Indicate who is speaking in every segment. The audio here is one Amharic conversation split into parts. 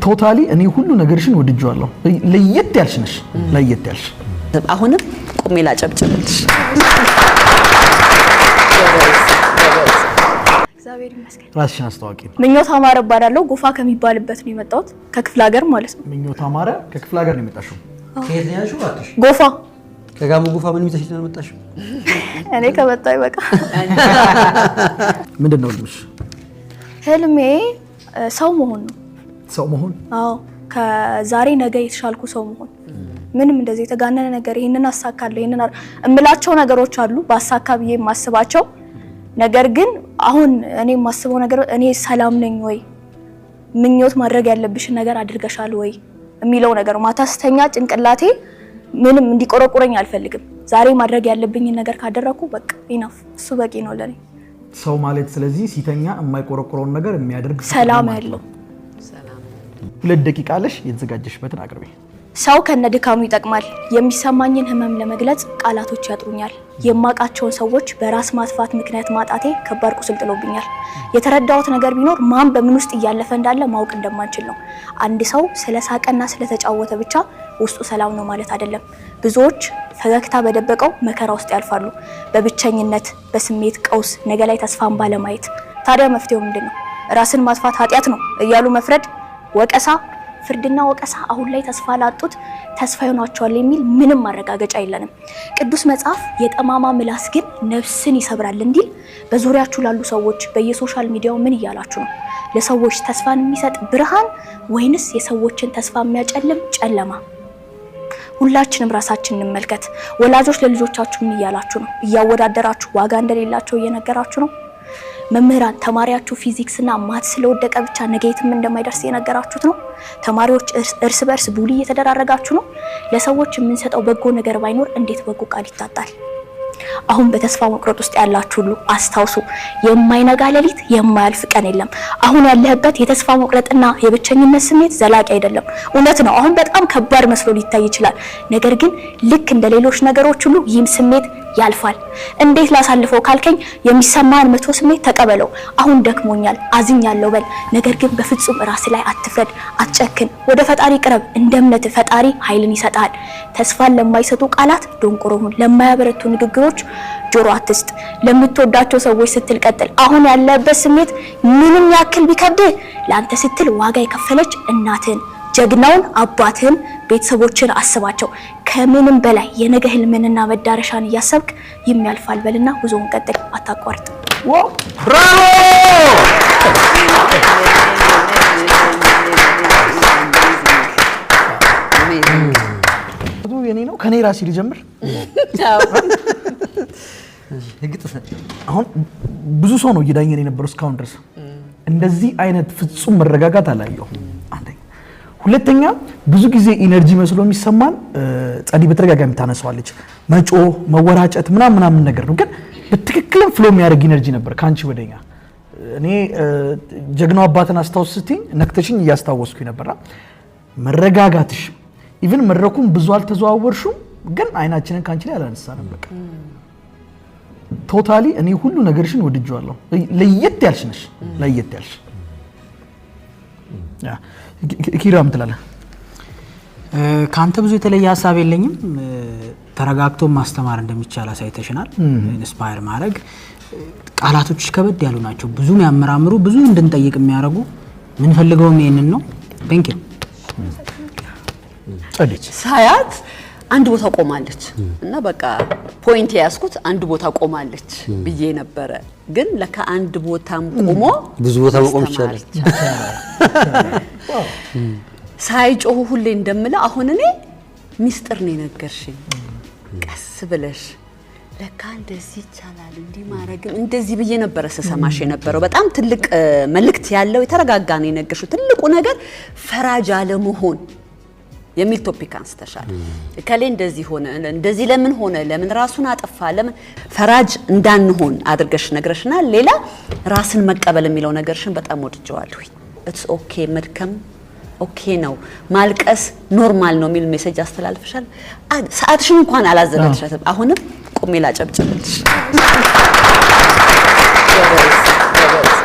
Speaker 1: Totally እኔ ሁሉ ነገርሽን ወድጄዋለሁ። ለየት ያልሽ ነሽ፣ ለየት ያልሽ።
Speaker 2: አሁንም ቆሜ ላጨብጭብልሽ።
Speaker 3: እግዚአብሔር ይመስገን።
Speaker 1: ራስሽን አስተዋውቂ።
Speaker 3: ምኞት አማረ እባላለሁ። ጎፋ ከሚባልበት ነው የመጣሁት፣ ከክፍለ ሀገር ማለት ነው።
Speaker 1: ምኞት አማረ ከክፍለ ሀገር ነው የመጣሽው?
Speaker 4: ከየት ነው ያልሽው? እባክሽ።
Speaker 3: ጎፋ።
Speaker 4: ከጋሞ ጎፋ ምን ይዘሽ ነው የመጣሽው?
Speaker 3: እኔ ከመጣሁ ይበቃ።
Speaker 1: ምንድን ነው ህልምሽ?
Speaker 3: ህልሜ ሰው መሆን ነው።
Speaker 1: ሰው መሆን?
Speaker 3: አዎ፣ ከዛሬ ነገ የተሻልኩ ሰው መሆን። ምንም እንደዚህ የተጋነነ ነገር ይሄንን አሳካለሁ ይሄንን እምላቸው ነገሮች አሉ ባሳካ ብዬ የማስባቸው። ነገር ግን አሁን እኔ የማስበው ነገር እኔ ሰላም ነኝ ወይ፣ ምኞት ማድረግ ያለብሽን ነገር አድርገሻል ወይ የሚለው ነገር። ማታ ስተኛ ጭንቅላቴ ምንም እንዲቆረቁረኝ አልፈልግም። ዛሬ ማድረግ ያለብኝን ነገር ካደረኩ በቃ enough፣ እሱ በቂ ነው ለኔ።
Speaker 1: ሰው ማለት ስለዚህ ሲተኛ የማይቆረቁረውን ነገር የሚያደርግ ሰው
Speaker 3: ሰላም
Speaker 1: ማለት ነው።
Speaker 3: ያለው።
Speaker 1: 2 ደቂቃ አለሽ፣ የተዘጋጀሽበትን አቅርቢ።
Speaker 3: ሰው ከነ ድካሙ ይጠቅማል። የሚሰማኝን ህመም ለመግለጽ ቃላቶች ያጥሩኛል። የማውቃቸውን ሰዎች በራስ ማጥፋት ምክንያት ማጣቴ ከባድ ቁስል ጥሎብኛል። የተረዳሁት ነገር ቢኖር ማን በምን ውስጥ እያለፈ እንዳለ ማወቅ እንደማንችል ነው። አንድ ሰው ስለ ሳቀና ስለተጫወተ ብቻ ውስጡ ሰላም ነው ማለት አይደለም። ብዙዎች ፈገግታ በደበቀው መከራ ውስጥ ያልፋሉ። በብቸኝነት፣ በስሜት ቀውስ፣ ነገ ላይ ተስፋን ባለማየት። ታዲያ መፍትሄው ምንድን ነው? ራስን ማጥፋት ኃጢአት ነው እያሉ መፍረድ፣ ወቀሳ፣ ፍርድና ወቀሳ አሁን ላይ ተስፋ ላጡት ተስፋ ይሆናቸዋል የሚል ምንም ማረጋገጫ የለንም። ቅዱስ መጽሐፍ የጠማማ ምላስ ግን ነፍስን ይሰብራል እንዲል በዙሪያችሁ ላሉ ሰዎች በየ social media ው ምን እያላችሁ ነው? ለሰዎች ተስፋን የሚሰጥ ብርሃን ወይንስ የሰዎችን ተስፋ የሚያጨልም ጨለማ? ሁላችንም ራሳችንን እንመልከት። ወላጆች ለልጆቻችሁ ምን እያላችሁ ነው? እያወዳደራችሁ ዋጋ እንደሌላቸው እየነገራችሁ ነው? መምህራን ተማሪያችሁ ፊዚክስ እና math ስለወደቀ ብቻ ነገ የትም እንደማይደርስ እየነገራችሁት ነው? ተማሪዎች እርስ በርስ bully እየተደራረጋችሁ ነው? ለሰዎች የምንሰጠው በጎ ነገር ባይኖር እንዴት በጎ ቃል ይታጣል? አሁን በተስፋ መቁረጥ ውስጥ ያላችሁ ሁሉ አስታውሱ፣ የማይነጋ ሌሊት የማያልፍ ቀን የለም። አሁን ያለህበት የተስፋ መቁረጥና የብቸኝነት ስሜት ዘላቂ አይደለም። እውነት ነው፣ አሁን በጣም ከባድ መስሎ ሊታይ ይችላል። ነገር ግን ልክ እንደ ሌሎች ነገሮች ሁሉ ይህም ስሜት ያልፋል። እንዴት ላሳልፈው ካልከኝ የሚሰማህን መጥፎ ስሜት ተቀበለው። አሁን ደክሞኛል፣ አዝኛለሁ በል። ነገር ግን በፍጹም ራስ ላይ አትፍረድ፣ አትጨክን። ወደ ፈጣሪ ቅረብ። እንደ እምነት ፈጣሪ ኃይልን ይሰጣል። ተስፋን ለማይሰጡ ቃላት ደንቆሮ ሁን። ለማያበረቱ ንግግሮች ጆሮ አትስጥ። ለምትወዳቸው ሰዎች ስትል ቀጥል። አሁን ያለበት ስሜት ምንም ያክል ቢከብድህ ለአንተ ስትል ዋጋ የከፈለች እናትህን፣ ጀግናውን አባትህን፣ ቤተሰቦችን አስባቸው። ከምንም በላይ የነገ ህልምንና መዳረሻን እያሰብክ ይህም ያልፋል በልና ጉዞውን ቀጥል፣ አታቋርጥ።
Speaker 1: Bravo! የኔ ነው፣ ከኔ ራሴ ልጀምር።
Speaker 4: ህግ ጥሰህ።
Speaker 1: አሁን ብዙ ሰው ነው እየዳኘን የነበረው እስካሁን ድረስ። እንደዚህ አይነት ፍጹም መረጋጋት አላየሁም። አንደኛ። ሁለተኛ ብዙ ጊዜ energy መስሎ የሚሰማን ጸዲ በተደጋጋሚ ታነሳዋለች፣ መጮህ፣ መወራጨት ምናምን ምናምን ነገር ነው። ግን በትክክልም flow የሚያደርግ energy ነበር ከአንቺ ወደኛ። እኔ ጀግናው አባትን አስታውስ ስትይኝ ነክተሽኝ እያስታወስኩኝ ነበርና መረጋጋትሽ፣ even መድረኩን ብዙ አልተዘዋወርሹም፣ ግን አይናችንን ከአንቺ ላይ አላነሳንም። በቃ totally እኔ ሁሉ ነገርሽን ወድጄዋለሁ። ለየት ያልሽ ነሽ፣ ለየት ያልሽ። Yeah፣ ኪራ ምን ትላለህ?
Speaker 5: ከአንተ ብዙ የተለየ ሀሳብ የለኝም። ተረጋግቶ ማስተማር እንደሚቻል አሳይተሽናል። Inspire ማድረግ ቃላቶች ከበድ ያሉ ናቸው። ብዙ የሚያመራምሩ፣ ብዙ እንድንጠይቅ የሚያደርጉ፣ የምንፈልገውም ይሄንን ነው። Thank you.
Speaker 1: ጸዲች።
Speaker 2: ሳያት አንድ ቦታ ቆማለች እና በቃ point የያዝኩት አንድ ቦታ ቆማለች ብዬ ነበረ። ግን ለካ አንድ ቦታም ቆሞ
Speaker 4: ብዙ ቦታ መቆም
Speaker 2: ማስተማር
Speaker 4: ይቻላል።
Speaker 2: ሳይጮሁ ሁሌ እንደምለው አሁን እኔ ሚስጥር ነው የነገርሽኝ። ቀስ ብለሽ ለካ እንደዚህ ይቻላል እንዲህ ማድረግም እንደዚህ ብዬ ነበረ ስሰማሽ የነበረው። በጣም ትልቅ መልእክት ያለው የተረጋጋ ነው የነገርሽው። ትልቁ ነገር ፈራጅ አለመሆን የሚል topic አንስተሻል። እከሌ እንደዚህ ሆነ፣ እንደዚህ ለምን ሆነ፣ ለምን ራሱን አጠፋ፣ ለምን ፈራጅ እንዳንሆን አድርገሽ ነግረሽናል። ሌላ ራስን መቀበል የሚለው ነገርሽን በጣም ወድጀዋለሁ። It's okay መድከም okay ነው፣ ማልቀስ normal ነው የሚል message አስተላልፈሻል። ሰዓትሽን እንኳን አላዘጋጅሻትም። አሁንም ቆሜ ላጨብጭብልሽ። ጎበዝ ጎበዝ።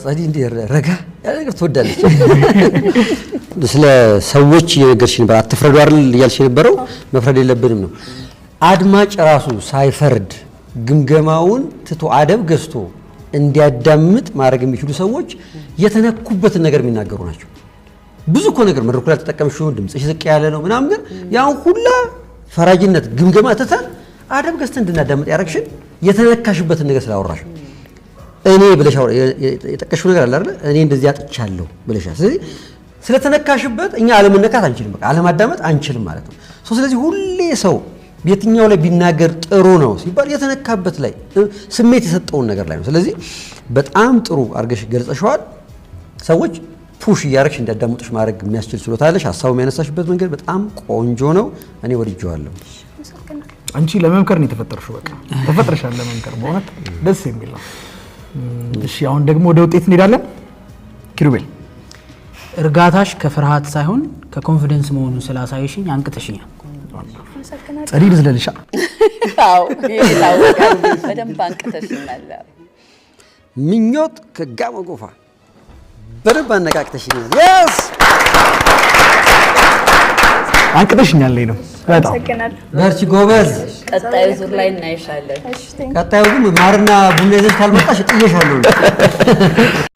Speaker 4: ጸዲ እንዲህ ረጋ ያለ ነገር ትወዳለች። ስለ ሰዎች እየነገርሽ ነበር። አትፍረዱ አይደል እያልሽ የነበረው? መፍረድ የለብንም ነው። አድማጭ ራሱ ሳይፈርድ ግምገማውን ትቶ አደብ ገዝቶ እንዲያዳምጥ ማድረግ የሚችሉ ሰዎች የተነኩበትን ነገር የሚናገሩ ናቸው። ብዙ እኮ ነገር መድረኩ ላይ ተጠቀምሽው፣ ድምፅሽ ዝቅ ያለ ነው ምናምን፣ ግን ያን ሁላ ፈራጅነት ግምገማ ትተን አደብ ገዝተን እንድናዳምጥ ያደረግሽን የተነካሽበትን ነገር ስላወራሽ እኔ ብለሽ የጠቀሽው ነገር አለ አይደል? እኔ እንደዚህ አጥቻለሁ ብለሻል። ስለዚህ ስለተነካሽበት እኛ አለመነካት አንችልም፣ በቃ አለማዳመጥ አንችልም ማለት ነው። So ስለዚህ ሁሌ ሰው የትኛው ላይ ቢናገር ጥሩ ነው ሲባል የተነካበት ላይ፣ ስሜት የሰጠውን ነገር ላይ ነው። ስለዚህ በጣም ጥሩ አድርገሽ ገልጸሽዋል። ሰዎች push እያደረግሽ እንዲያዳምጡሽ ማድረግ የሚያስችል ችሎታ አለሽ። ሀሳቡ የሚያነሳሽበት መንገድ በጣም ቆንጆ ነው። እኔ ወድጄዋለሁ።
Speaker 1: አንቺ ለመምከር ነው የተፈጠርሽው። በቃ ተፈጥረሻል ለመምከር። በእውነት ደስ የሚል ነው። እሺ፣ አሁን ደግሞ ወደ ውጤት እንሄዳለን። ኪሩቤል።
Speaker 5: እርጋታሽ ከፍርሃት ሳይሆን ከ confidence መሆኑን ስላሳየሽኝ አንቅተሽኛል።
Speaker 1: ጸዲ፣ ልዝለልሻ።
Speaker 2: አዎ፣ ይሄ ይታወቃል። በደንብ አንቅተሽናል።
Speaker 4: ምኞት ከጋሞ ጎፋ፣ በደንብ አነቃቅተሽኛል። Yes.
Speaker 1: አንቅተሽኛል ነው በጣም።
Speaker 3: አመሰግናለሁ።
Speaker 4: በርቺ ጎበዝ።
Speaker 2: ቀጣዩ ዙር ላይ እናይሻለን።
Speaker 3: እሺ፣ thank
Speaker 4: ቀጣዩ ግን ማርና ቡና ይዘሽ ካልመጣሽ ጥዬሻለሁ።